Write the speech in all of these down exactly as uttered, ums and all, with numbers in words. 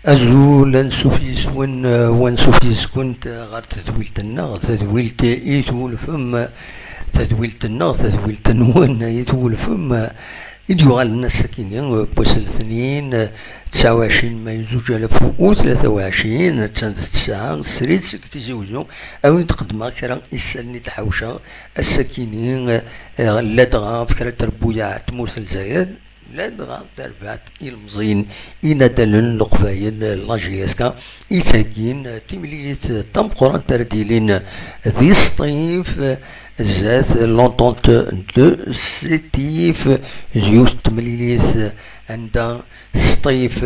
Azul, ansuf yis-wen, eh, wansuf yis-kent, eh, ɣer tedwilt-nneɣ, tadwilt i twulfem, eh, tadwilt-nneɣ, tadwilt-nwen i twulfem, eh, i d-yuɣalen ass-akini, eh, n wass n letnin, eh, tesɛa u ɛecrin mayu zuǧ alaf u tlata u ɛecrin, attan d ttesɛa srid seg Tizi Uzzu, a wen-d-qeddmeɣ kra isallen i d-ḥawceɣ ass-akini, eh, eh, ladɣa ɣef kra n trebbuyaɛ n tmurt n Lezzayer. Ladɣa tarbaɛt ilemẓiyen inadalen n Leqbayel, la J S K, i ttheggin timlilit tameqqrant ara d-yilin di Sṭif, zdat l'Entente de Sétif, d yiwet n temlilit anda Sṭif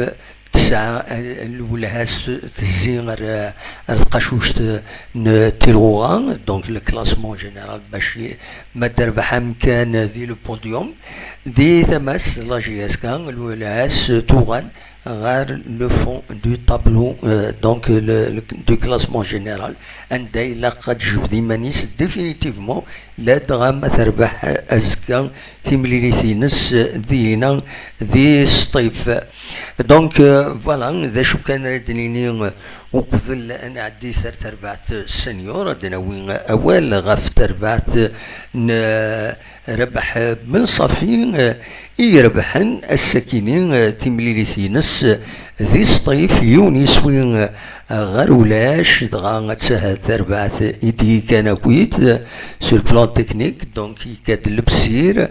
tesɛa lwelha-s tezzi ar, ar tqacuct n Tilɣuɣa, donc le classement général, bac i, ma d-terbeḥ amkan di le podium. Di tama-s, la J S K, lwelha-s tuɣal ɣer le fond du tableau, euh, donc le, le, du classement général, anda ilaq ad tjebd iman-is définitivement, ladɣa ma terbeḥ azekka timlilit-ines dihina di Sṭif. Donc, euh, voilà, d acu kan ara d-nini, euh, uqbel ad nɛeddi ar terbaɛt senior, ad d-nawi awal ɣef terbaɛt n, euh, Rabaḥ Ben Ṣafi, euh, i irebḥen ass-akini, euh, timlilit-ines di Sṭif, yiwen yiswi, euh, ɣer ulac, dɣa ad tah terbaɛt i d-yekkan akkit, euh, sur le plan technique, donc yekka-d Lebsir,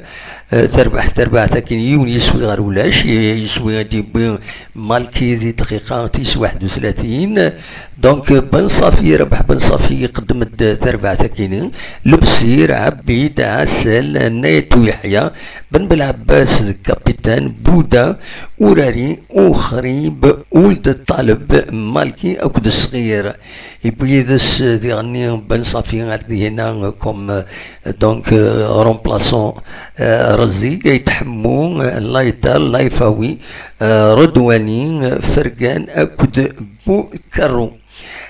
euh, terbeḥ terbaɛt akken yiwen yiswi ɣer ulac, i-, yiswi ad d-yewwi Malki di dqiqa tis waḥed u tlatin. Donc, Ben Ṣafi, Rabaḥ Ben Ṣafi iqeddem-d terbaɛt-akini. Lebsir, Ɛabid, Ɛasel, Nayt u Yeḥya, Ben Belɛebbas d kapitan, Buda, Urari, Uxrib, Uld Ṭaleb, Malki akked Ṣɣir. Yewwi yid-s diɣenni Ben Ṣafi ar dihina comme, euh, donc, euh, remplaçant, euh, Rezig, Ayt Ḥemmu, euh, Layter, Layfawi, euh, Redwani, euh, Fergan akked Bukerru.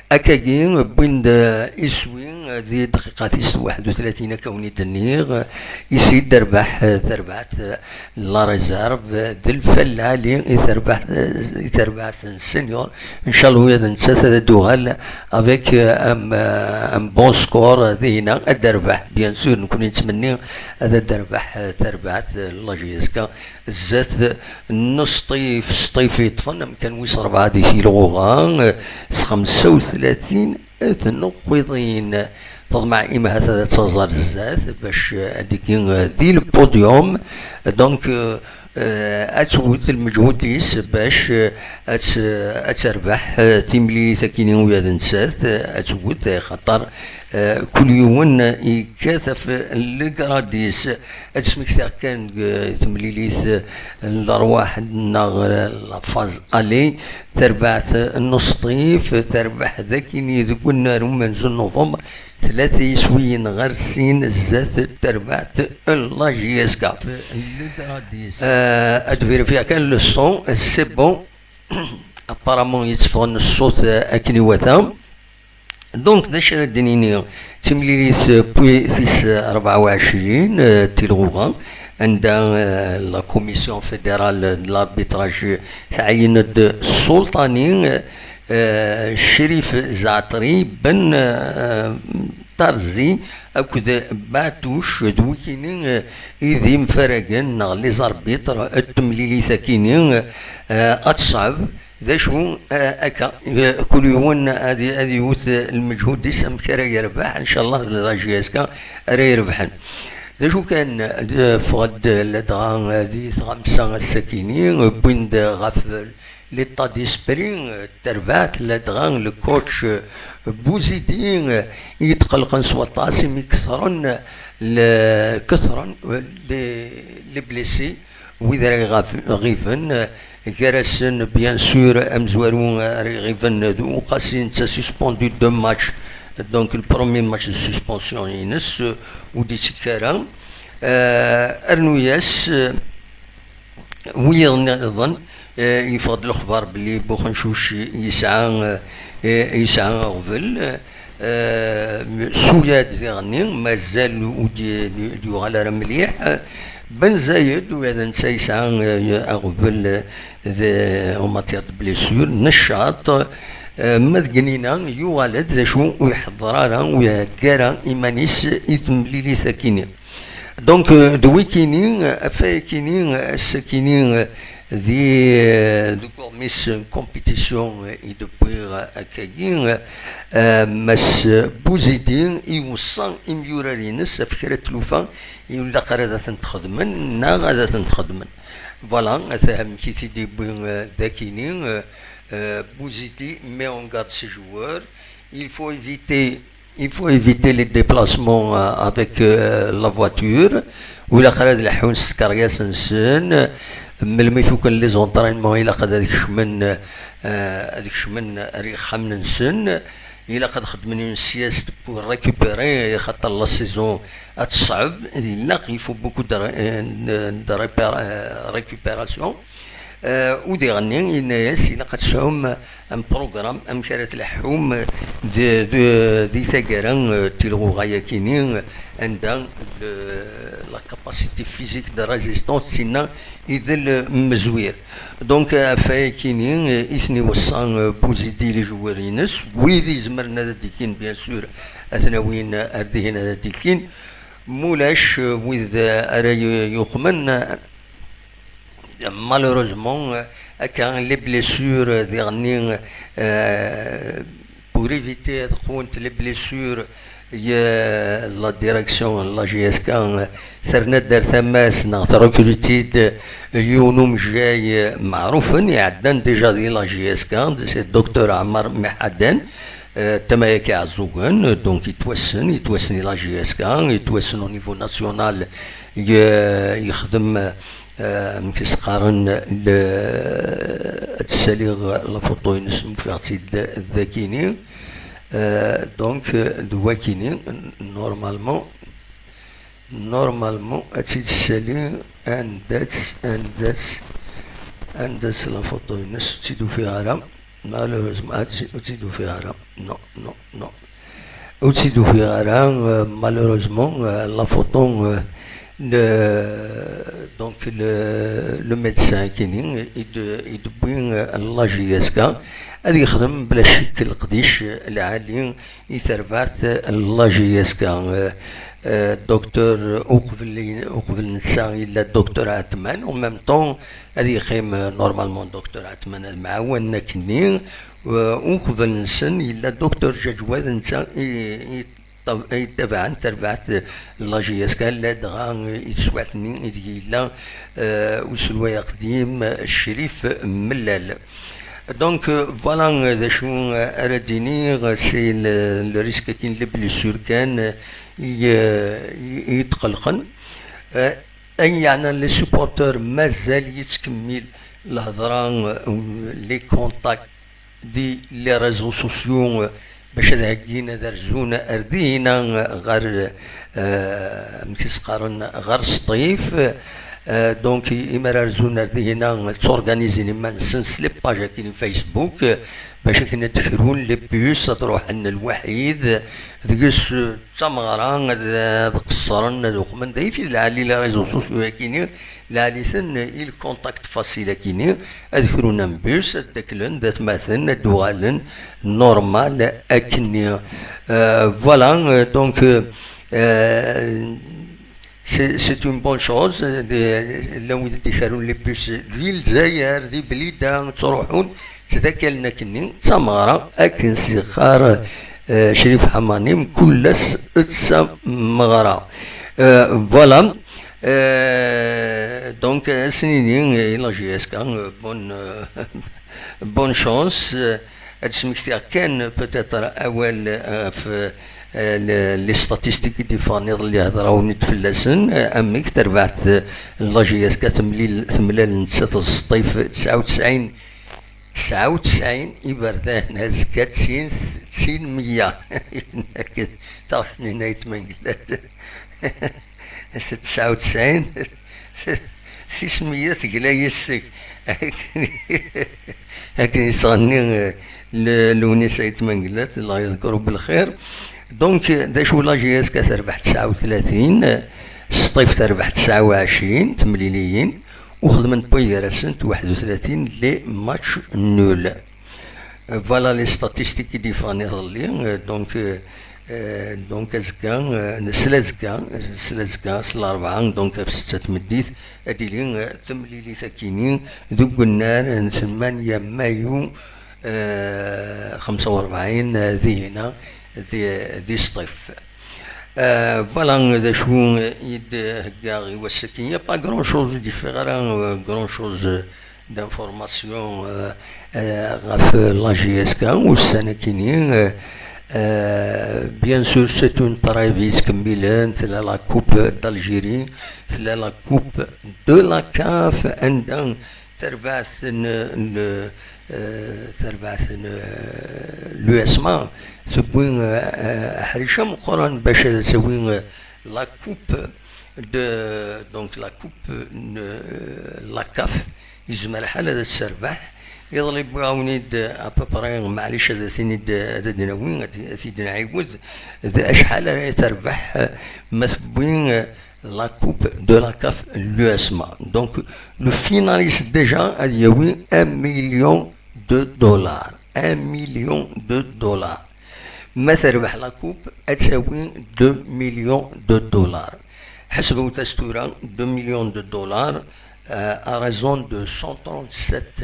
Akkagi, wwin-d, euh, iswi, euh, di dqiqa tis waḥed u tlatin, akka wen-id-nniɣ, euh, isi d-terbeḥ, euh, terbaɛt, euh, la réserve, euh, d Lfal Lɛali i terbaɛt, euh, i terbaɛt n senior. Ncallah ula d nettat ad d-tuɣal avec, euh, un, euh, un bon score, euh, dihina ad d-terbeḥ. Bien sûr, nekkni nettmenni ad d-terbeḥ, euh, terbaɛt, euh, la J S K, zdat n Sṭif. Sṭif yeṭṭfen amkan wis rebɛa di Tilɣuɣa, euh, s xemsa u tlatin tnuqqiḍin. Teḍmeɛ imi ahat ad taẓ ar zdat bac, euh, ad d-tigi, euh, di le podium. Donc, euh, euh, ad twet lmeǧhud-is bac, euh, ad t-, ad terbeḥ, euh, timlilit akini ula d nettat, euh, ad twet, euh, xaṭer, euh, kul yiwen yekkat ɣef legrad-is. Ad smektiɣ kan deg, euh, temlilit, euh, n lerwaḥ neɣ, euh, la phase aller, terbaɛt n Sṭif, terbeḥ dakini deg unnar umenzu n November, tlata yiswiyen ɣer sin zdat terbaɛt n la J S K. Euh, ad vérifier kan le son, c'est bon. Apparemment yetteffeɣ-n ṣṣut, euh, akken iwata. Donc, d acu ara d-nini? Timlilit, euh, puis tis rebɛa u ɛecrin, euh, Tilɣuɣa, anda, euh, la Commission fédérale de l'arbitrage tɛeyyen-d Ssulṭani, euh, Crif Zɛeṭri, Ben, euh, Tarzi akked Batouche, d wikini, euh, i d imfaragen neɣ les arbitres n temlilit-akini, euh, ad teṣɛeb. D acu, a-, akka, e, kul yiwen ad, ad iwet lmeǧhud-is amek ara yerbeḥ, ncallah d la J S K ara irebḥen. D acu kan, d-, ffeɣ-d ladɣa di tɣamsa ass-akini, wwin-d ɣef l'état d'esprit, terbaɛt ladɣa le coach Bouzidi, i yetqelqen s waṭas imi ketren le-, ketren les, les blessés, wid ara iɣab-, ɣiben, gar-asen, bien sûr, amezwaru ara iɣiben d Uqasi, netta suspendu deux matchs, donc le premier match de suspension-ines, ur d-ittekk ara. Euh, rnu-yas, euh, wiyaḍ nniḍen, euh, yeffeɣ-d lexbar belli Buxencuc yesɛa, euh, yesɛa aɣbel. Euh, Suyad diɣenni mazal ur d-, d-, d-yuɣal ara mliḥ. Ben Zayed, ula d netta yesɛa, euh, aɣbel, euh, de, en matière de blessure, neccaṭ, eh, ma d gnina yuɣal-d d acu ur iḥeḍḍer ara, ur ihegga ara iman-is i temlilit akini. Donc, eh, d wikini, ɣef wayakini, ass-akini, eh, di, eh, deg uɣmis n compétition, eh, i d-wwiɣ akkagi, eh, Mass Bouzidi iweṣṣa imyurar-ines ɣef kra n tlufa i ur ilaq ara ad tent-xedmen neɣ ad tent-xedmen. Voilà, ata amek i t-id-yewwi, eh, d akini, eh, eh, Bouzidi met en garde ses joueurs. Il faut éviter, il faut éviter les déplacements, euh, avec, euh, la voiture. Ur ilaq ara ad leḥḥun s tkeryas-nsen. Melmi fuken les entraînements, ilaq ad, ad kecmen, euh, ad kecmen ar yexxamen-nsen. Ilaq ad xedmen une sieste pour récupérer, xaṭer la saison ad teṣɛeb. Ilaq, il faut beaucoup de ré-, euh, de répar-, euh, récupération. Euh, u diɣenni, yenna-yas, ilaq ad tesɛum un programme, amek ara tleḥḥum di, di, di taggara, euh, tilɣuɣa-yakini, anda le, la capacité physique de résistance tinna i d lmezwir. Donc, ɣef wayakini, euh, i ten-iweṣṣa, euh, Bouzidi les joueurs-ines, wid izemren ad d-ikkin, bien sûr, ad ten-awin ar dihin ad d-ikkin. Mulac, euh, wid, euh, ara yu-, yuqmen, euh, malheureusement, euh, akka, les blessures, euh, diɣenni, euh, pour éviter ad qwent les blessures, y-, la direction n la J S K, euh, terna-d ar tama-s neɣ trekruti-d, euh, yiwen umejjay, euh, meɛrufen, iɛeddan déjà di la J S K, c'est docteur Ɛmar Miḥaden, euh, tama-agi Ɛeẓẓugen, donc yettwassen, yettwassen di la J S K, yettwassen au niveau national, y-, yexdem, euh, amek i s-qqaren, le, ad ssaliɣ la photo-ines, ufiɣ-tt-id dagini. Euh, donc, euh, d wakini, normalement, normalement, ad tt-id-ssali, anda-tt, anda-tt, anda-tt la photo-ines, ur tt-id-ufiɣ ara. Malheureusement, ad tt-, ur tt-id-ufiɣ ara. Non, non, non. Ur tt-id-ufiɣ ara, euh, malheureusement, euh, la photo, euh, le, donc le, le médecin kini i d-, i d-wwi, euh, la J S K, ad yexdem bla ccek leqdic lɛali i terbaɛt n la J S K. Euh, euh, docteur uqbel, uqbel netta yella docteur Ɛetman, en même temps ad yeqqim, euh, normalement docteur Ɛetman ad mɛawanen akkenni. Euh, uqbel-nsen yella docteur Ǧaǧwad, netta i, i ṭab-, i ttabaɛen tarbaɛt n la J S K, ladɣa i teswiɛt-nni ideg yella, euh, uselway aqdim Crif Mellal. Donc, euh, voilà, euh, d acu, euh, ara d-iniɣ, c'est le, le risque akin, les blessures kan, euh, i, euh, i, i yetqelqen. Euh, ayen yeɛnan les supporters, mazal yettkemmil lhedra, euh, les contacts di les réseaux sociaux, euh, bac ad heggin, ad rzun ar dihina, euh, ɣer, euh, amek i s-qqaren, ɣer Sṭif. Euh, donc, i-, imi ara rzun ar dihina, tturganizin iman-nsen s les pages akin Facebook, euh, bac akken ad d-krun les bus, ad ruḥen lwaḥid, deg-s, euh, d tameɣra, ad, ad qeṣṣren, ad uqmen. D ayfid lɛali les réseaux sociaux akini, lɛali-ten i le contact facile akini, ad krun un bus, ad ddaklen d atmaten, ad d-uɣalen normal akkenni. Euh, voilà, euh, donc, euh, euh, c'est, c'est une bonne chose. Euh, de, llan wid i d-ikerrun les bus di Lezzayer, di Blida, ttruḥun, ttdakalen akkenni, d tameɣra, akken s-yeqqar, euh, Crif Ḥamani, mkul ass d tameɣra. Euh, voilà. Euh, donc, euh, ad s-nini, euh, i la J S K, euh, bonne, euh, bonne chance. Euh, ad smektiɣ kan peut-être awal, euh, ɣef, euh, le-, les statistiques i d-iffɣen iḍelli, hedreɣ-awen-d fell-asen, euh, amek terbaɛt, euh, la J S K temlil-, temlal nettat d Sṭif tesɛa u tesɛin, tesɛa u tesɛin iberdan, azekka d sin, d sin meyya. Taɣect-nni n Ayt Mengellat. Tesɛa u tesɛin, sis meyya tegla yes-k. Akken, akken yettɣenni, eh, le-, Lewnis Ayt Mengellat, Allah yeḍker belxir. Donc, eh, d acu la J S K terbeḥ tesɛa u tlatin, eh, Sṭif terbeḥ tesɛa u ɛecrin, temliliyin. U xedmen point gar-asent waḥed u tlatin les matchs nuls. Voilà les statistiques i d-yeffɣen iḍelli. Euh, donc, euh, euh, donc azekka, euh, s lazekka, s lazekka, s larebɛa, donc ɣef setta tmeddit, ad d-tili, euh, temlilit akini deg unnar n tmanya mayu, euh, xemsa u rebɛin, euh, dihina di, di Sṭif. Euh, voilà d acu i d-heggaɣ i wass-agi. Il n'y a pas grand-chose, ur d-yeffiɣ ara, euh, grand-chose d'information, euh, euh, ɣef la J S K ussan-akini. Euh, euh, bien sûr, c'est une trêve yettkemmilen, tella la Coupe d'Algérie, tella la Coupe de la CAF, anda tarbaɛt n, n, euh, tarbaɛt n, euh, l'U S M A tewwi, euh, euh, aḥric ameqqran bac ad tawi, euh, la coupe de, donc la coupe n, euh, la CAF, yezmer lḥal ad terbeḥ. Iḍelli wwiɣ-awen-id à peu près, maɛlic ad t-in-id, ad t-id-nawi, ad t-, ad t-id-nɛiwed, d acḥal ara terbeḥ, euh, ma tewwi, euh, la coupe de la CAF, l'U S M A. Donc, le finaliste déjà ad yawi un million de dollars. Un million de dollars. Ma terbeḥ la coupe, ad tawi deux millions de dollars. Ḥesbewt-as tura, deux millions de dollars, euh, à raison de cent trente-sept,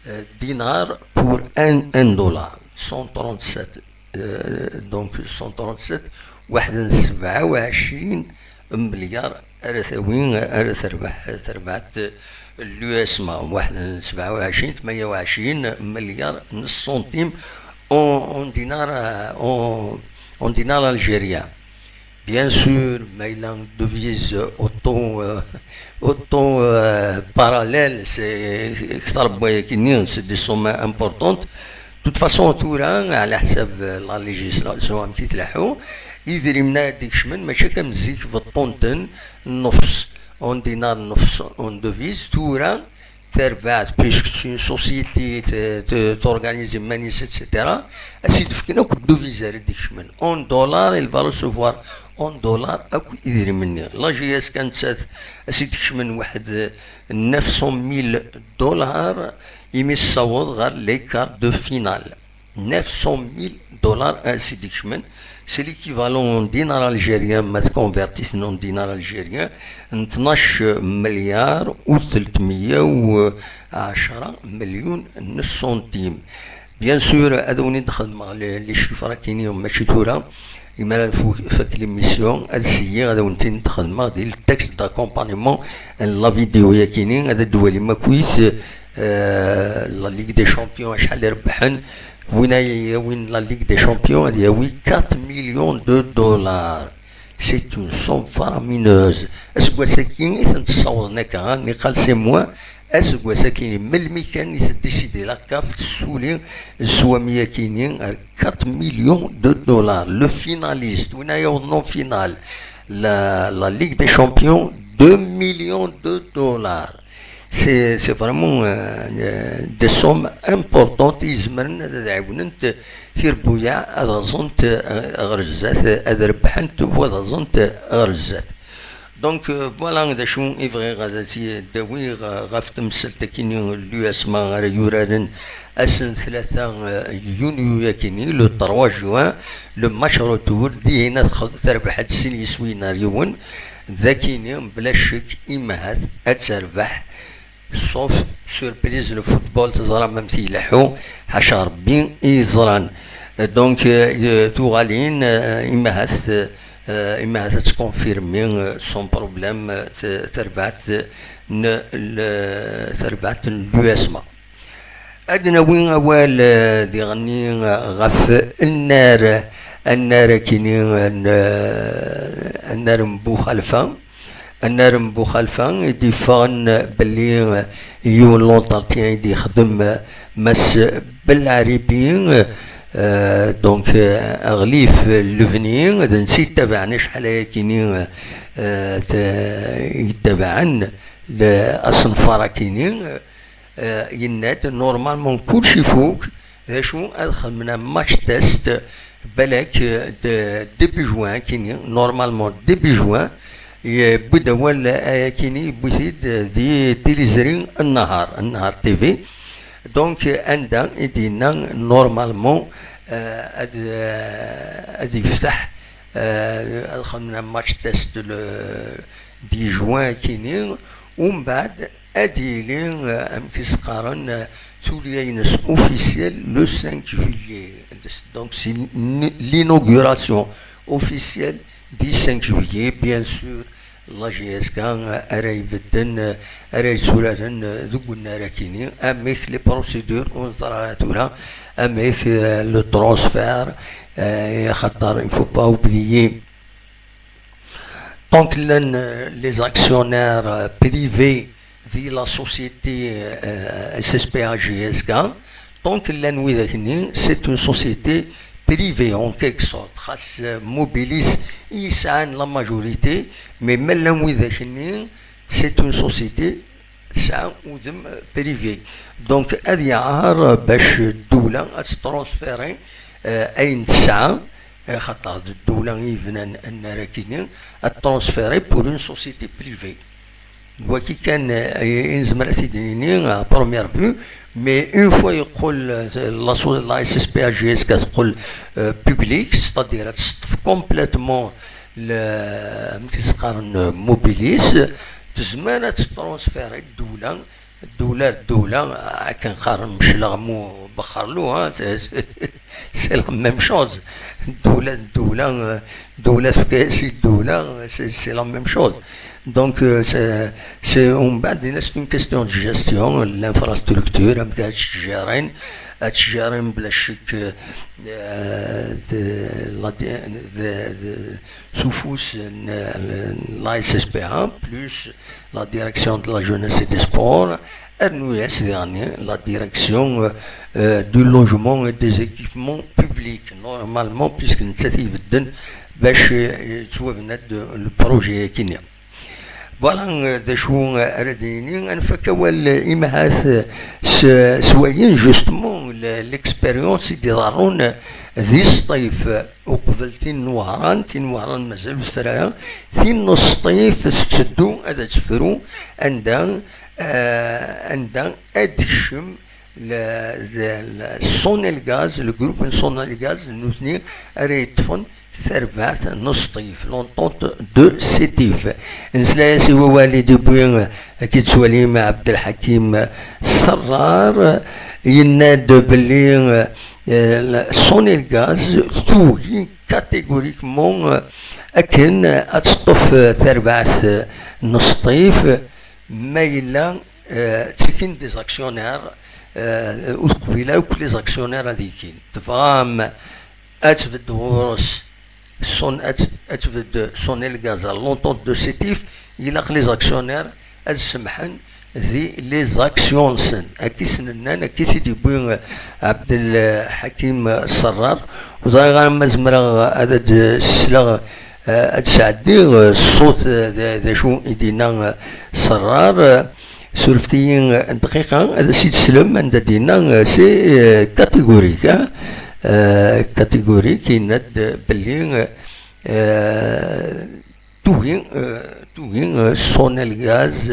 euh, dinars pour un, un dollar. Cent trente-sept, euh, donc cent trente-sept, waḥed n sebɛa u ɛecrin melyar ara tawi, ara terbeḥ, terbeɛt l'U S M A, waḥed n sebɛa u ɛecrin, tmanya u ɛecrin melyar n ṣṣuntim en, en dinar, euh, en, en dinar algérien. Bien sûr, ma yella devise autant, euh, autant, euh, parallèle, c'est, kter n wayagi-nni, c'est des sommes importantes. De toute façon, tura, ɛla ḥsab la législation amek i tleḥḥu, idrimen ara d-ikecmen, mačči akka am zik, beṭṭun-ten nnefs en dinar, nnefs en devise. Tura, terbaɛt, puisque c'est une société, t-, t-, t'organise iman-is, et cetera. Ad s-id-fken akk devise ara d-ikecmen. En dollar, il va recevoir en dollar akk idrimen-nni. La J S K nettat, ad s-id-kecmen waḥed neuf cent mille dollars, imi tessaweḍ ɣer les quarts de finale. Neuf cent mille dollars ara s-id-ikecmen. C'est l'équivalent en dinar algérien, ma tconvertit-iten en dinar algérien, n tnac melyar u tletmeyya u ɛecra melyun n ṣṣuntim. Bien sûr, ad awen-id-xedmeɣ les, les chiffres akini, mačči tura, imi ara nfu-, fak l'émission, ad syiɣ ad awen-t-id-xedmeɣ di le texte d'accompagnement n la vidéo-yakini, ad d-twalim akkit, euh, la Ligue des Champions, acḥal i rebbḥen, win ay yawin la Ligue des Champions, ad yawi quatre millions de dollars. C'est une somme faramineuse. Aseggas-agi i ten-tessawḍen akka, niqal c'est moins. Aseggas-agi, melmi kan i tedisidi la CAF, tessuli s wami-akini ar quatre millions de dollars. Le finaliste, win ay yawḍen en finale, la, la Ligue des Champions, deux millions de dollars. C'est, c'est vraiment, euh, euh, des sommes importantes i izemren ad, ad ɛiwnent tirbuyaɛ ad rẓent, euh, ɣer zdat, ad rebḥent u ad rẓent ɣer zdat. Donc, euh, voilà d acu i bɣiɣ ad t-id-awiɣ, euh, ɣef temsalt-akini n l'U S M A ara yuraren ass n tlata, euh, yunyu-yakini, le trois juin, le match retour, dihin ad tx-, terbeḥ-d sin yiswiyen ar yiwen, d akini, bla ccek, imahat ad terbeḥ, sauf surprise, le football, teẓram amek ileḥḥu, ḥaca Rebbi i yeẓran. Donc, euh, tuɣalin, euh, imahat, euh, imahat ad tkonfirmi, euh, sans problème, euh, t-, terbaɛt n l-, terbaɛt n l'U S M A. Ad nawi awal, euh, diɣenni, euh, ɣef annar, annar akini, euh, n, euh, annar n Buxalfa. Annar n Buxalfa i d-yeffɣen belli yiwen l'entretien i d-yexdem Mass Belɛribi, euh, donc, euh, aɣlif Lebni, d netta i yettabaɛen acḥal ayakini, euh, t-, i yettabaɛen l-, asenfar akini, euh, yenna-d, normalement, kullec ifuk, d acu ad xedmen match test, balak, euh, de, début juin, kini, normalement, début juin, Yewwi-d awal ayakini, yewwi-t-id di tiliẓri Nnehar, Nnehar T V. Donc, anda i d-yenna normalement, euh, ad, euh, ad yefteḥ, euh, ad xedmen un match test le dix juin akini, umbeɛd ad yili, euh, amek i s-qqaren, euh, tulya-ines officielle le cinq juillet. Donc, c'est l'inauguration officielle du cinq juillet, bien sûr. La J S K ara ibedden, ara yetturaren deg unnar akini, amek les procédures ur neẓra ara tura, amek, euh, le transfert, euh, xaṭer il faut pas oublier, tant que llan, euh, les actionnaires, euh, privés di la société, euh, S S P A J S K, tant que llan widak-nni, c'est une société privée en quelque sorte. Xas, euh, Mobilis i yesɛan la majorité, mais ma llan widak-nni, c'est une société tesɛa udem, euh, privé. Donc, ad yeɛɛer, euh, bac ddewla ad tetransférer, euh, ayen tesɛa, euh, xaṭer d ddewla i yebnan annar akini, ad transférer pour une société privée. Waki kan, euh, i nezmer ad t-id-nini, euh, à première vue, mais une fois yeqqel, euh, la so-, la S S P A J S K teqqel, euh, publique, c'est-à-dire ad teṭṭef complètement le, amek i s-qqaren, euh, Mobilis, tezmer ad tetransférer ddewla, ddewla ar ddewla, akken qqaren mecleɣmu bexxerlu, hein, c'est, c'est la même chose. Ddewla, ddewla, euh, ddewla tefka-yas i ddewla, c'est, c'est la même chose. Donc, euh, c'est, c'est, umbeɛd, c'est une question de gestion, l'infrastructure, amek ad tt-gérer, ad tt-gérer bla ccek, euh, de, la, de, de, s ufus n, n la S S P A, plus la direction de la jeunesse et des sports, rnu-yas diɣen la direction, euh, euh, du logement et des équipements publics, normalement, puisque nettat i ibedden bac, euh, yettwabna-d le projet akini. Voilà, euh, d acu, euh, ara d-nini. Ad nfak awal, euh, i Mahat, euh, s, s wayen, justement, le, l'expérience i d-iḍerrun, euh, di Sṭif, euh, uqbel tin n Wehran, tin n Wehran mazal ur tefra ara, tin n Sṭif tetteddu ad tefru, anda, euh, anda ad d-tekcem le, le, le Sonelgaz, le groupe n Sonelgaz, nutni ara yeṭṭfen tarbaɛt n Sṭif, l'entente de Sétif. Nesla-yas i wawal i d-yewwi, euh, akken tettwalim, Ɛebdelḥakim Ṣerrar, yenna-d belli, euh, euh, Sonelgaz tugi catégoriquement, euh, akken, euh, ad teṭṭef, euh, tarbaɛt, euh, n Sṭif, ma yella, euh, ttekin des actionnaires, euh, ur teqbil akk les actionnaires ad ikin. Tebɣam ad tbedd ɣur-s Son-, ad t-, ad tbedd Sonelgaz à l'entente de Sétif, ilaq les actionnaires ad semḥen di les actions-nsen. Akka i s-nennan, akka i t-id-yewwi, euh, Ɛebdelḥakim Ṣerrar. Ur ẓriɣ ara ma zemreɣ ad d-sleɣ, euh, ad sɛeddiɣ, euh, ṣṣut, euh, d, d acu i d-yenna, euh, Ṣerrar. Euh, surfet-iyi, euh, dqiqa, ad as-id-teslem anda d-yenna, euh, c'est, euh, catégorique, hein. Euh, catégorique, yenna-d belli, euh, euh, tugi, euh, tugi, euh, Sonelgaz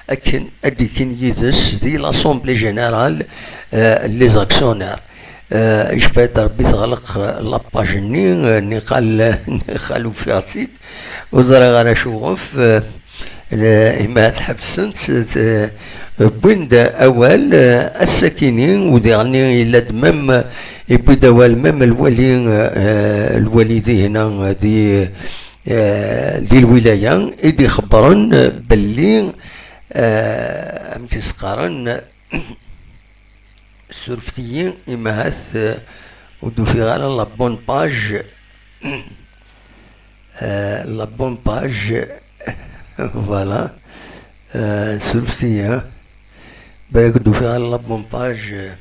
akken ad d-ikin yid-s di l'Assemblée Générale, euh, les actionnaires. Euh, ijba-d Rebbi teɣleq, euh, la page-nni, euh, niqal, niqal ufiɣ-tt-id. Ur ẓriɣ ara acuɣef, euh, le-, ima tḥebsent, euh, wwin-d awal, euh, ass-akini, u diɣenni yella-d même, euh, yewwi-d awal même lwali, euh, lwali dihna, euh, di, euh, di lwilaya, i d-ixebbren, euh, belli, euh, amek i s-qqaren, surfet-iyi, ima ahat, euh, ur d-ufiɣ ara la bonne page. Euh, la bonne page. Voilà. Euh, surfet-iyi, hein. Balak ur d-ufiɣ ara la bonne page, euh,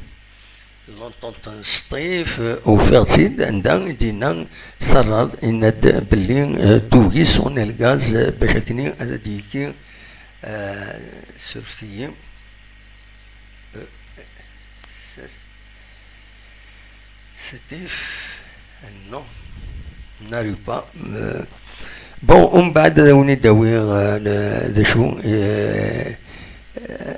l'entente n Sṭif, euh, ufiɣ-tt-id anda i d-yenna Ṣerrar, yenna-d belli, euh, tugi Sonelgaz, euh, bac akken ad d-yekki, euh, surfet-iyi. Euh, c'est, Sétif, non, n'arrive pas. Euh, Bon, umbeɛd ad awen-id-awiɣ, euh, le, d acu, euh, euh,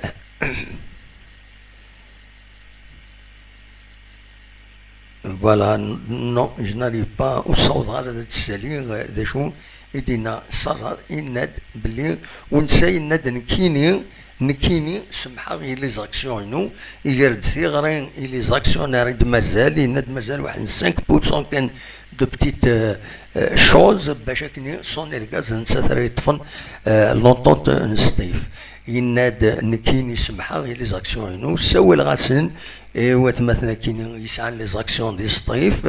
voilà, n-, non, je n'arrive pas, ur ssawḍeɣ ara ad tt-ssaliɣ, euh, d acu i d-yenna Serrar, yenna-d belli, u netta yenna-d nekkini, nekkini semmḥeɣ i les actions-inu, iger-d tiɣri i les actionnaires i d-mazal, yenna-d mazal waḥed n cinq pour cent kan de petites, euh, euh, choses, bac akken Sonelgaz d nettat ara yeṭṭfen, euh, l'entente n Sṭif. Yenna-d nekkini semmḥeɣ i les actions-inu, ssawaleɣ-asen i watmaten-akini yesɛan les actions di Sṭif,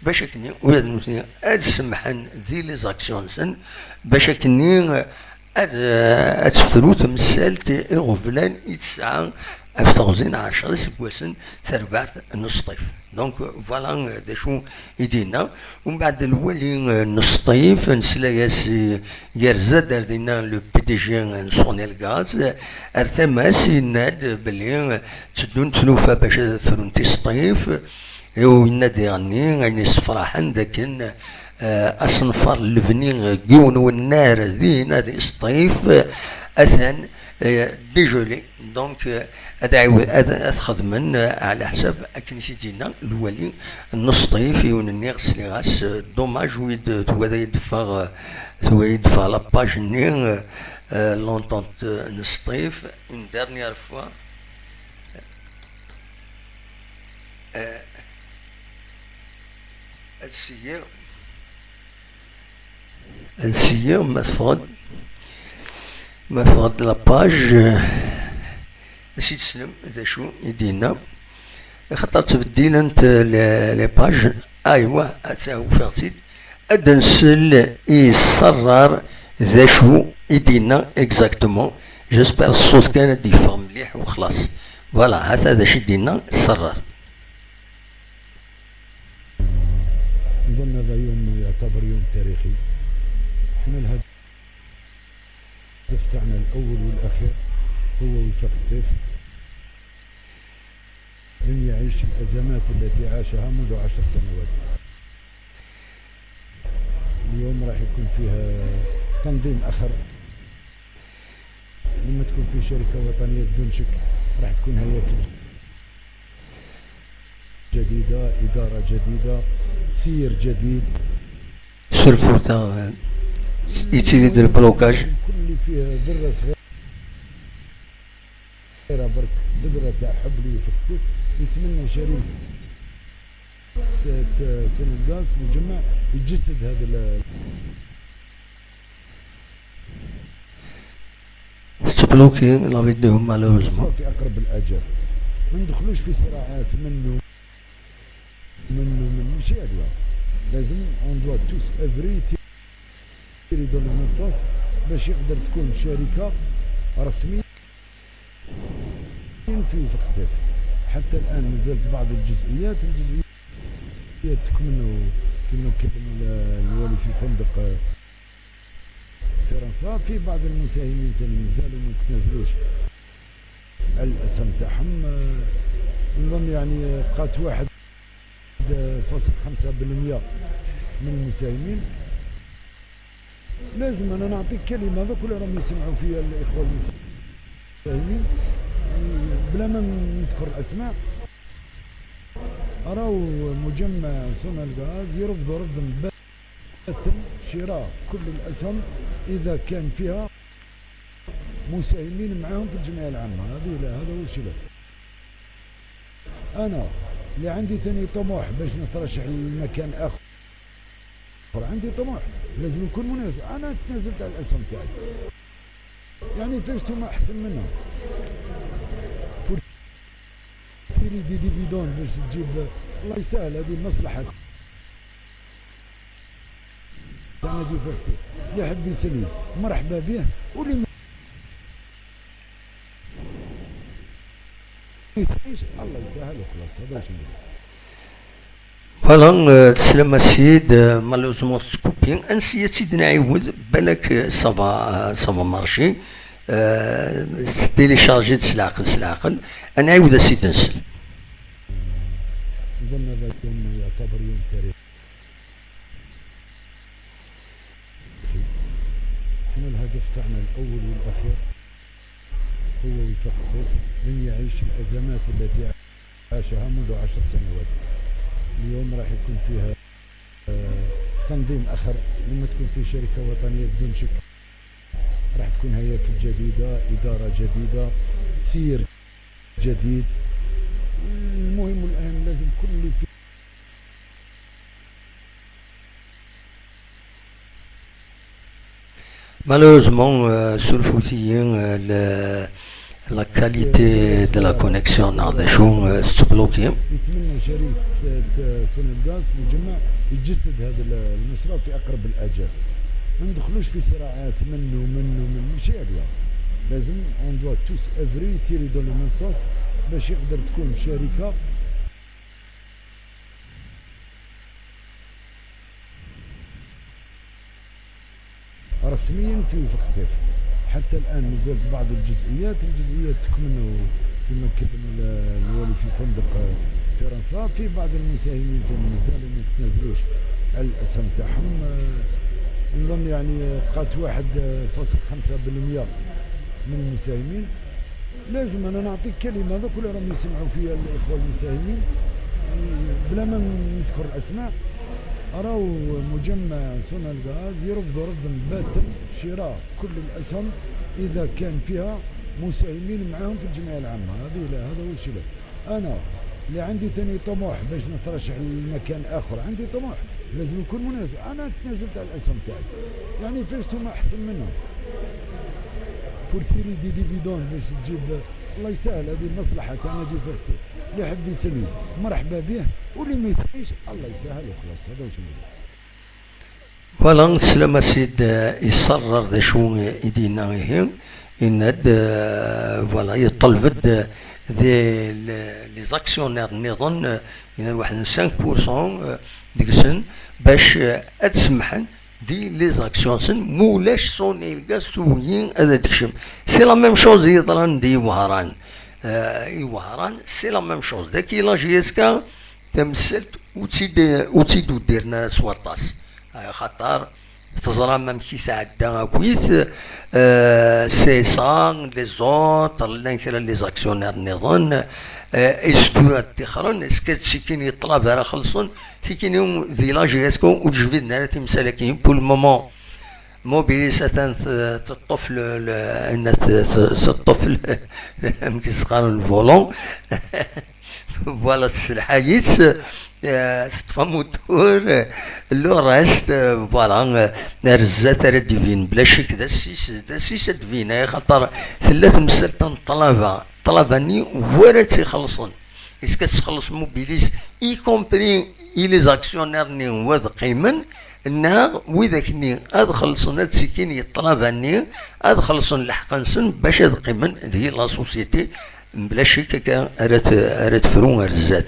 bac akken ula d nutni ad semmḥen di les actions-nsen, bac akken ad, ad tefru temsalt iɣeblan i tesɛa ɣef teɣzi n ɛecra iseggasen terbaɛt n Sṭif. Donc, voilà, euh, d acu i d-yenna. Umbeɛd lwali, euh, n Sṭif, nesla-yas, euh, yerza-d ar dinna le P D G n Sonelgaz, euh, ar tama-s yenna-d belli, euh, tteddun tlufa bac ad frunt i Sṭif, u yenna-d diɣenni ayen yessefraḥen d akken, euh, asenfar n lebni, euh, n yiwen wennar din ad Sṭif, euh, atan, euh, dégelé. Donc, euh, ad ɛiw-, ad, ad xedmen, euh, ɛla ḥsab akken i s-d-yenna lwali n Sṭif, yiwen nniɣ sliɣ-as, euh, dommage wid, euh, twada i d-teffeɣ, euh, twada i d-teffeɣ la page-nni, euh, euh, l'entente, euh, n Sṭif, une dernière fois. Euh, ad syiɣ, ad syiɣ, ma teffeɣ-d, ma teffeɣ-d la page, euh, ad s-id-teslem d acu i d-yenna. Axaṭer ttbeddilent, euh, les, les pages. Aywa, ad tt-, ufiɣ-tt-id. Ad nsel i Serrar d acu i d-yenna exactement. J'espère ṣṣut kan ad d-yeffeɣ mliḥ u xlaṣ. Voilà, hata d acu i d-yenna Serrar. نظن هذا يوم يعتبر يوم تاريخي. احنا الهدف تاعنا الأول والأخير هو وفاق سطيف. لن يعيش الأزمات التي عاشها منذ عشر سنوات. اليوم راح يكون فيها تنظيم آخر. لما تكون في شركة وطنية بدون شك راح تكون هياكل جديدة، إدارة جديدة، تسيير جديد. Surfeɣ-t, euh, yettili-d le blocage. كل اللي فيه ذرة صغيرة برك، بذرة تاع حب لي في قصتي، يتمنى شريك ت-، ت-، سونيل غاز مجمع يتجسد هذا ال-، تبلوكي la vidéo malheureusement. في أقرب الآجال. ما ندخلوش في صراعات منه، منه، من، ماشي هذا. لازم on doit tous œuvrer dans le même sens باش يقدر تكون شركة رسمية في وفاق سطيف. حتى الآن مازالت بعض الجزئيات، الجزئيات تكملوا كما كلم ال-، الوالي في فندق، آه، فرنسا. في بعض المساهمين ثاني مازالوا ما تنازلوش على الأسهم تاعهم. آه، نظن يعني بقات واحد فاصل خمسة بالمية من المساهمين. لازم أنا نعطيك كلمة، هذا كل راهم يسمعوا فيا الإخوة المساهمين، بلا ما نذكر الأسماء، راهو مجمع سونال غاز يرفض رفض باتا شراء كل الأسهم إذا كان فيها مساهمين معاهم في الجمعية العامة. هذه لا، هذا هو الشباب. أنا اللي عندي ثاني طموح باش نترشح لمكان آخر، عندي طموح، لازم نكون منافس. أنا تنازلت على الأسهم تاعي، يعني فاش نتوما أحسن منهم؟ Pour tirer des dividendes باش تجيب، الله يسهل، هذه مصلحة. تاع نادي فيرسي، اللي يحب يسلي مرحبا به، واللي ما يسليش الله يسهل وخلاص. هذا واش نقول. Voilà, euh, تسلم السيد، euh, malheureusement تكوبي. انسي تسيد نعيود بالك، euh, ça va, euh, ça va marcher. Euh, télécharger سلعقل سلعقل. انا عيود السيد نسل. نظن هذا يوم يعتبر يوم تاريخي. الهدف تاعنا الأول والأخير هو وفاق سطيف لن يعيش الأزمات التي عاشها منذ عشر سنوات. اليوم راح يكون فيها، آه، تنظيم آخر. لما تكون فيه شركة وطنية، بدون شك راح تكون هياكل جديدة، إدارة جديدة، تسيير جديد. المهم والأهم، لازم كل اللي في Malheureusement, euh, surfut-iyi, euh, le, la qualité de la connexion neɣ d acu, euh, tettbloki. يتمنى شركة، آه، سونيل غاز مجمع يتجسد هذا ال-، المشروع في أقرب الآجال. ما ندخلوش في صراعات من ومن ومن، ماشي هكذا. لازم on doit tous œuvrer, tirer dans le même sens باش يقدر تكون شركة رسميًا في وفاق سطيف. حتى الآن مازالت بعض الجزئيات، الجزئيات تكملوا كما كلم ال-، الوالي في فندق، آه، فرنسا. في بعض المساهمين ثاني مازالوا ما تنازلوش على الأسهم تاعهم. آه، نظن يعني بقات واحد فاصل خمسة بالمية من المساهمين. لازم أنا نعطيك كلمة، هذوك اللي راهم يسمعوا فيا الإخوة المساهمين، بلا ما نذكر الأسماء، راهو مجمع سونيل غاز يرفض رفضا باتا شراء كل الأسهم إذا كان فيها مساهمين معاهم في الجمعية العامة. هذه لا، هذا هو الشيء. أنا اللي عندي ثاني طموح باش نترشح لمكان آخر، عندي طموح، لازم نكون مناسب. أنا تنازلت على الأسهم تاعي، يعني فزت وما أحسن منهم. Pour tirer des dividendes باش تجيب، الله يسهل، هذه مصلحة تاع نادي وفاق سطيف. اللي يحب يسلم مرحبا به، واللي ما يسلمش الله يسهل وخلاص. هذا واش نقول. Voilà, sslam a Sid, euh, iṣerrer d acu i d-yenna ihi, yenna-d, euh, voilà, yeṭṭaleb-d, euh, des, les, les actionnaires nniḍen, euh, yenna waḥed n cinq pour cent, euh, deg-sen bac, euh, ad semmḥen di les actions-nsen, ma ulac Sonelgaz tugi ad d-tekcem. C'est la même chose i yeḍran di Wehran. Euh, i Wehran, c'est la même chose. Dagi la J S K, tamsalt ur tt-id, ur tt-id-uddiren ara s waṭas. Axaṭer teẓram amek i tɛedda akkit, euh, C S A, les autres, llan kra n les actionnaires nniḍen, euh, est-ce que ad ṭṭixren, est-ce que d tikin yeṭṭlab ara xellṣen, tikini di la J S K ur d-jbiden ara timsal-agi. Pour le moment, Mobilis atan t-, teṭṭef le, le, ayen t-, t-, teṭṭef le, amek i s-qqaren, le volant. Voilà, tesselḥay-itt, euh, teṭṭef amutur, euh, le reste, euh, voilà, euh, ar zdat ara d-ibin. Bla ccek d assis, d assis ad d-ibin, axaṭer tella temsalt n ṭṭlaba, ṭṭlaba-nni wara tt-ixellṣen. Est-ce que ad txelleṣ Mobilis, y compris i les actionnaires-nni, wa ad qqimen, neɣ widak-nni ad xellṣen, ad ttikin i ṭṭlaba-nni, ad xellṣen lḥeqq-nsen bac ad qqimen di la société? Mebla ccek akka ara t-, ara tefru ar zdat.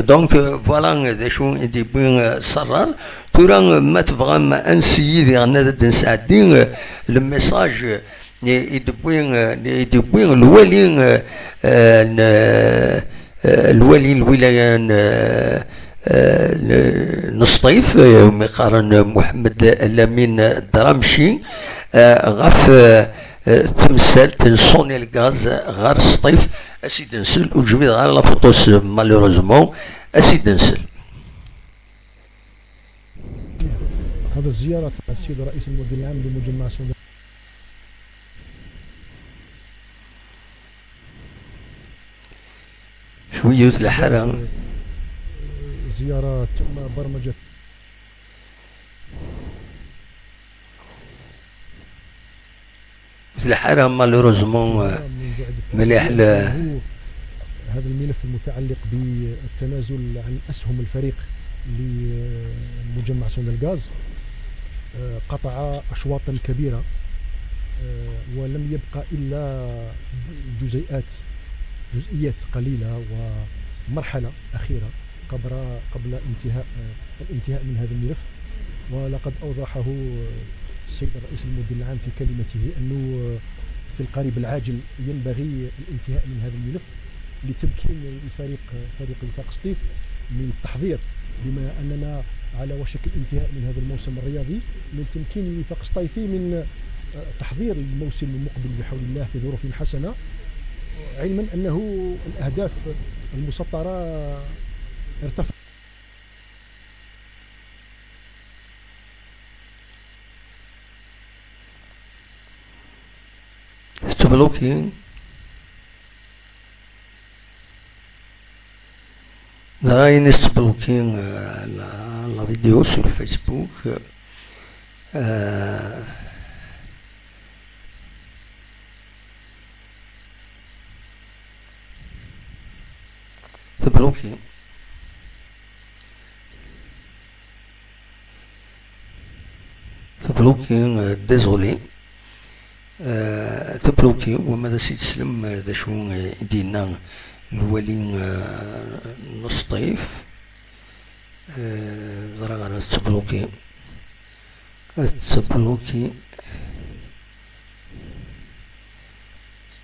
Donc, euh, voilà d acu i d-yewwi, euh, Serrar. Tura, euh, ma tebɣam ad nseyyi diɣen ad d-nesɛeddi, euh, le message, euh, i, i d-yewwi, euh, i d-yewwi lwali, euh, euh, n, euh, lwali n lwilaya n, euh, euh, n, n Sṭif, euh, umi qqaren Muḥemmed Lamin Dramci, euh, ɣef, euh, euh, temsalt n Sonelgaz ɣer Sṭif. Ad s-id-nsel, ur d-jbideɣ ara la photo-s, malheureusement. Ad s-id-nsel. هذا الزيارة تاع السيد الرئيس المدير العام لمجمع سودان. شوية الحرام. زيارة تم برمجة. Lḥara, malheureusement, euh, من بعد مليح التسجيل ل- أنه هذا الملف المتعلق بالتنازل عن أسهم الفريق لمجمع سونيل غاز، آه، قطع أشواطا كبيرة، آه، ولم يبق إلا جزيئات، جزئيات قليلة ومرحلة أخيرة قبل، قبل انتهاء، آه، الانتهاء من هذا الملف. ولقد أوضحه السيد الرئيس المدير العام في كلمته أنه في القريب العاجل ينبغي الانتهاء من هذا الملف لتمكين الفريق، فريق وفاق سطيف، من التحضير، بما أننا على وشك الانتهاء من هذا الموسم الرياضي، من تمكين وفاق سطيف من تحضير الموسم المقبل بحول الله في ظروف حسنة، علما أنه الأهداف المسطرة ارتفعت. Tebloki. Dɣa ayen i s-tebloki, euh, la, la vidéo sur Facebook, euh, tebloki. Tebloki, euh, désolé. Euh, tebloki, wama d as-yeslem, euh, d acu, euh, i d-yenna lwali, euh, n Sṭif. Euh, ẓriɣ ara tettebloki. Ad tettebloki.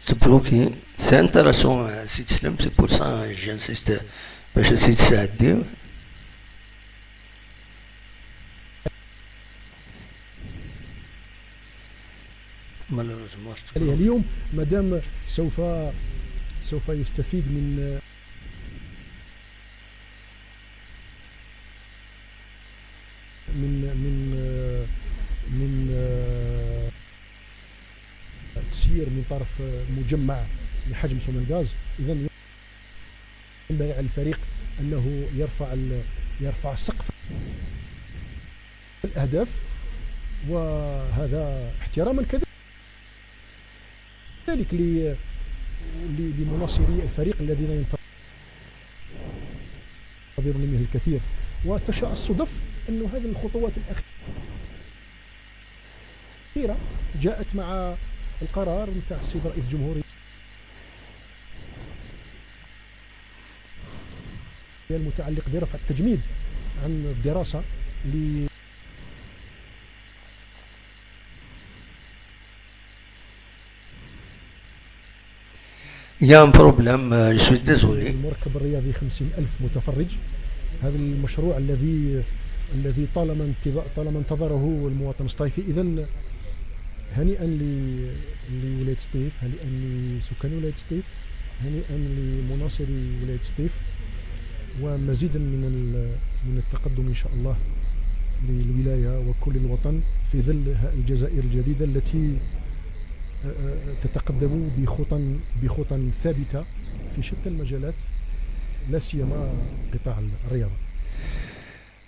Tettebloki. C'est intéressant, euh, si teslem, c'est pour ça, euh, j'insiste, euh, bac ad tt-id-sɛeddiɣ. Malheureusement, عليها اليوم، مادام سوف، سوف يستفيد من، من، من، من، تسيير من طرف مجمع لحجم سونيل غاز. إذن ينبغي على الفريق أنه يرفع ال-، يرفع سقف الأهداف، وهذا احتراما كذلك ل-، ل-، لمناصري الفريق الذين ينتظرون منه الكثير. وتشاء الصدف أن هذه الخطوات الأخيرة الأخيرة جاءت مع القرار نتاع السيد رئيس الجمهورية المتعلق برفع التجميد عن الدراسة ل Il y a un problème, euh, je suis désolé. المركب الرياضي خمسين ألف متفرج. هذا المشروع الذي، الذي طالما انتظ-، طالما انتظره المواطن السطايفي. إذن هنيئا ل-، لولاية سطيف، هنيئا لسكان ولاية سطيف، هنيئا لمناصري ولاية سطيف، ومزيدا من ال-، من التقدم إن شاء الله للولاية وكل الوطن في ظل ه-، الجزائر الجديدة التي، آه، آه، تتقدم بخطى، بخطى ثابتة في شتى المجالات، لا سيما قطاع الرياضة.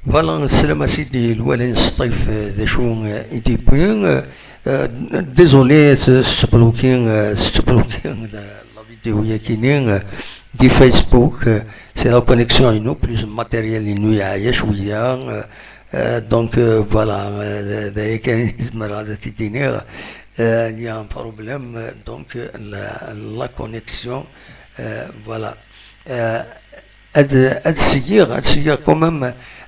Voilà, neslam a sidi lwali n Sṭif, euh, d acu, euh, i d-yewwi, euh, euh, désolé, s-, s-tbloki, euh, s-tbloki la, la vidéo yakini, euh, di Facebook, euh, c'est la connexion inu, plus matériel inu yeɛya cwiya, euh, euh, donc, euh, voilà, euh, d-, d aya kan i zemreɣ ad t-id-iniɣ, euh, il y a un problème, euh, donc, euh, la, la connexion, euh, voilà. Euh, Ad, ad syiɣ, ad syiɣ quand même,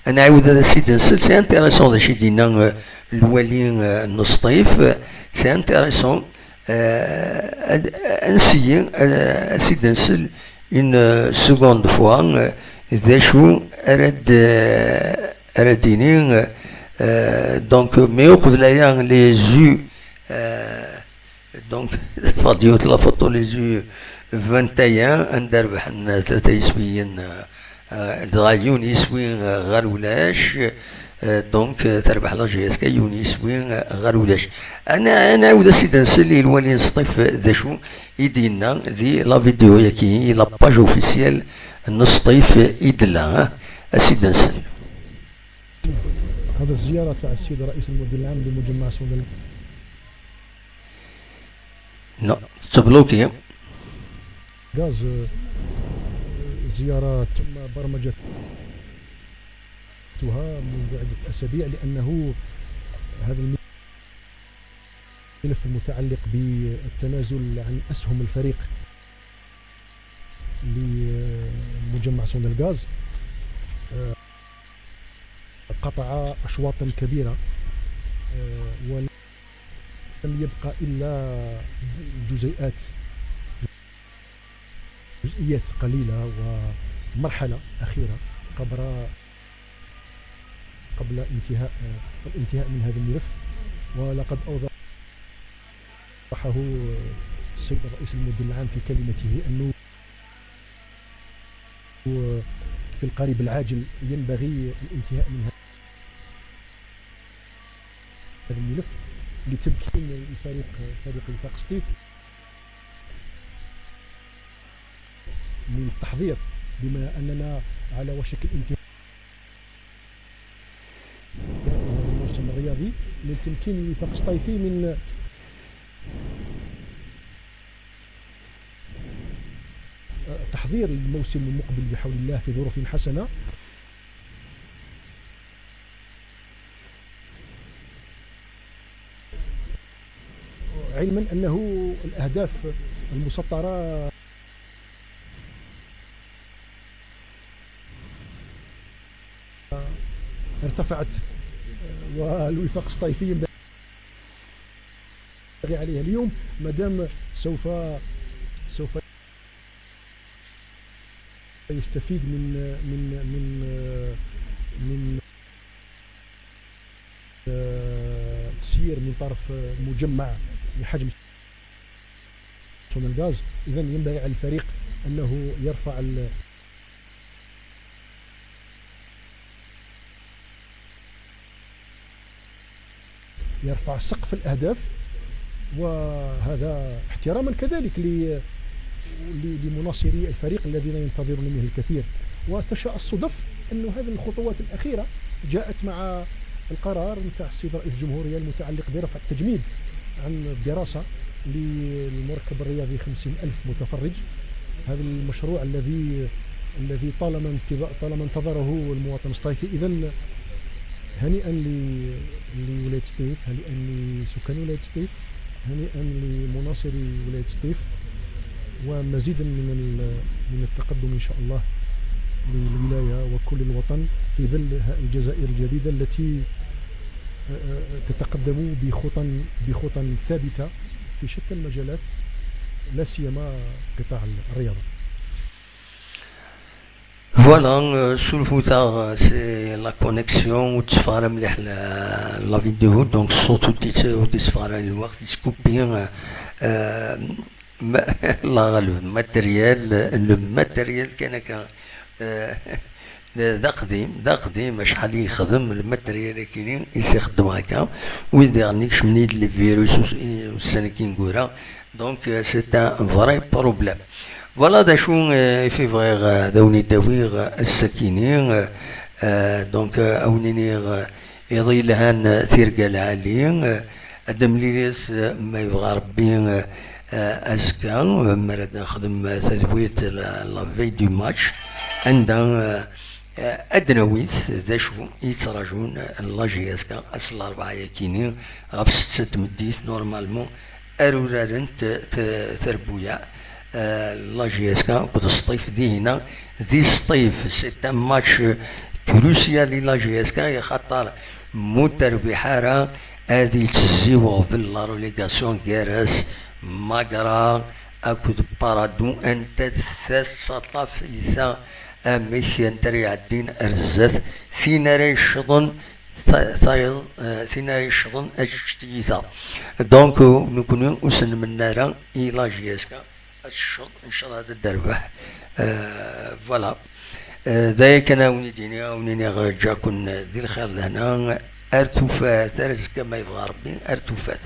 ad nɛiwed ad as-id-nsel. C'est intéressant d acu i d-yenna, euh, lwali, euh, n Sṭif. C'est intéressant. Euh, ad, ad nsyi, euh, ad as-id-nsel une, euh, seconde fois, euh, d acu ara d, euh, ara d-ini, euh, donc, mais uqbel aya, les yeux, euh, Donc, teffeɣ-d yiwet la photo, les yeux vingt et un, anda rebḥen tlata yiswiyen, euh, dɣa yiwen yiswi, euh, ɣer ulac, euh, donc, euh, terbeḥ la J S K yiwen yiswi, euh, ɣer ulac. Ad n-, ad nɛiwed ad as-id-nsel i lwali n Sṭif, euh, d acu i d-yenna di la vidéo-yaki, la page officielle n Sṭif i d-tella, hein? Ad as-id-nsel. هذا الزيارة تاع السيد رئيس المدير العام لمجمع سوندل. Non, c'est bloqué. غاز، آه، زيارة تم برمجتها منذ عدة أسابيع، لأنه هذا الملف المتعلق بالتنازل عن أسهم الفريق لمجمع سوندل غاز، آه، قطع أشواطا كبيرة، آه، ولم يبق إلا جزيئات، جزئيات قليلة ومرحلة أخيرة قبل، قبل انتهاء، آه، الانتهاء من هذا الملف. ولقد أوضح طرحه السيد الرئيس المدير العام في كلمته، أنه في القريب العاجل ينبغي الانتهاء من هذا الملف لتمكين الفريق، فريق وفاق سطيف، من التحضير، بما أننا على وشك الانتهاء من هذا الموسم الرياضي، من تمكين وفاق سطيف من تحضير الموسم المقبل بحول الله في ظروف حسنة، علما أنه الأهداف المسطرة ارتفعت، والوفاق السطايفي ينبغي عليها اليوم، مادام سوف سوف يستفيد من من من من تسيير من طرف مجمع بحجم سومالغاز. إذن ينبغي على الفريق أنه يرفع ال-، يرفع سقف الأهداف، وهذا احتراما كذلك ل-، ل-، لمناصري الفريق الذين ينتظرون منه الكثير. وتشاء الصدف أن هذه الخطوات الأخيرة جاءت مع القرار نتاع السيد رئيس الجمهورية المتعلق برفع التجميد عن الدراسة للمركب الرياضي خمسين ألف متفرج. هذا المشروع الذي، الذي طالما انتظ-، طالما انتظره المواطن السطايفي. إذن هنيئا ل-، لولاية سطيف، هنيئا لسكان ولاية سطيف، هنيئا لمناصري ولاية سطيف، ومزيدا من ال-، من التقدم إن شاء الله للولاية وكل الوطن في ظل ه-، الجزائر الجديدة التي، آه، آه، تتقدم بخطى، بخطى ثابتة في شتى المجالات، لا سيما قطاع الرياضة. Voilà, euh, sulfuta, euh, c'est la connexion, ur d-teffeɣ ara mliḥ la, la vidéo, donc ṣṣut ur d-, ur d-yesseffeɣ ara, lweqt yettkupi, euh, euh, ma-, la, le matériel, le matériel kan akka, euh, d aqdim, d aqdim, acḥal i yexdem le matériel akini, i s-ixeddem akka, wid diɣen ikecmen-d le virus us-, i-, ussan-agi ineggura, Donc, euh, c'est un vrai problème. Voilà d acu, euh, i fi bɣiɣ, euh, ad awen-id-awiɣ, euh, ass-akini, euh, euh, donc, euh, ad awen-iniɣ, euh, iḍ yelhan, euh, tirga lɛali, euh, ad d-nemlilit, euh, ma yebɣa Rebbi, euh, euh, azekka, euh, mi ara d-nexdem, euh, tadwilt, la, la veille du match, anda, euh, euh, ad d-nawi d acu i yettrajun, euh, la J S K ass n larebɛa-yakini ɣef setta n tmeddit, normalement, ar urarent t-, terbuyaɛ, euh, la J S K akked Sṭif dihina di Sṭif. C'est un match crucial i la J S K, axaṭer mu terbiḥ ara ad yettezzi weɣbel la relégation gar-as Magra akked Paradou, anta tettaṭṭaf ita amek, anta ara iɛeddin ar zdat, tin ara yecḍen ta-, tayeḍ, eh, tin ara yecḍen ad tečč tiyita. Donc, eh, nekkni ur s-nmenna ara i la J S K ad tecceḍ, ncallah ad d-terbeḥ. Eh, voilà. Eh, d aya kan a wen-id-iniɣ, a wen-iniɣ, eh, ǧǧaken, eh, di lxir d lehna, ar tufat, ar azekka ma yebɣa Rebbi, ar tufat.